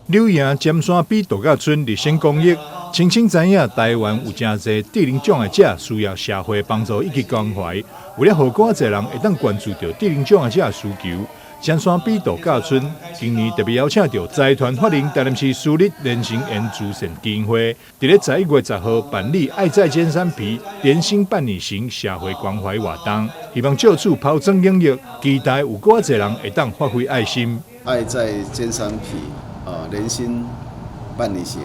柳營尖山埤度假村熱心公益，清清知影台灣有誠濟智能障礙者需要社會幫助以及關懷，為了予閣較濟人會當關注著智能障礙者的需求，尖山埤度假村今年特別邀請著財團法人台南市私立連心園慈善基金會，佇咧11月10號辦理愛在尖山埤連心伴你行社會關懷活動，希望藉此拋磚引玉，期待有閣較濟人會當發揮愛心。愛在尖山埤啊，連心伴你行。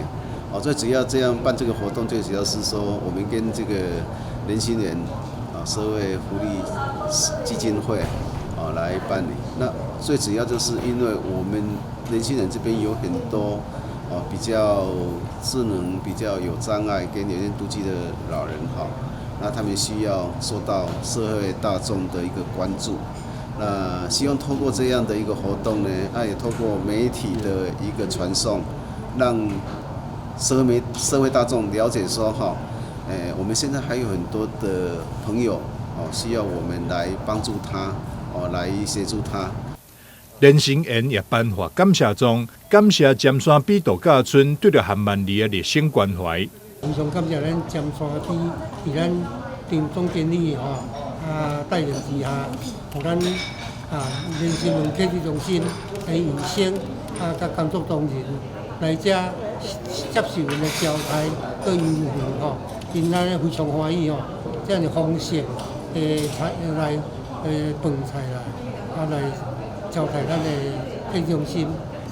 哦，最主要這樣辦這個活動，最主要是說，我們跟這個連心園啊社會福利基金會啊來辦理。那最主要就是因為我們連心園這邊有很多啊比較智能比較有障礙跟有點獨居的老人哈，那他們需要受到社會大眾的一個關注。那希望透過這樣的一個活動呢，那也透過媒體的一個傳送，讓社會大眾了解說哈，我們現在還有很多的朋友哦，需要我們來幫助他哦，來協助他。連心園也頒發感謝狀，感謝尖山埤度假村對著韓萬里的熱心關懷。非常感謝咱尖山埤佇咱張總經理吼啊帶領之下，予咱啊連心園客體中心的醫生啊佮工作同仁來遮接受𪜶的招待佮優惠吼，𪜶安呢非常歡喜吼，遮爾豐盛的菜來飯菜啦，啊來招待咱的客體中心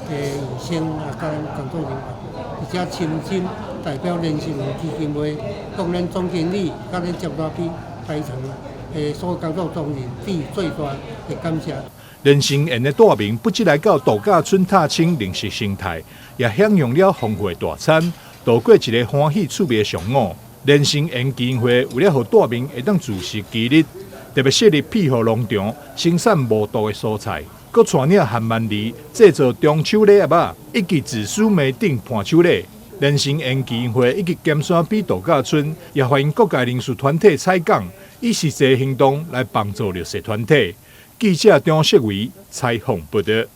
的醫生啊佮工作人員，而且深深代表連心園基金會，向咱總經理佮咱尖山埤台層的所有工作同仁致最大的感謝。連心園的大明不只來到度假村踏青認識生態，也享用了豐富的大餐，度過一个歡喜趣味的上午。連心園基金會為了予大明會當自食其力，特別設立庇護農場，生產無毒的蔬菜，閣帶領韓萬里製作中秋禮盒仔，以及紫蘇梅頂伴手禮。連心園基金會以及尖山埤度假村也歡迎各界人士團體採訪，以實際行動來幫助弱勢團體。記者張世維採訪報導。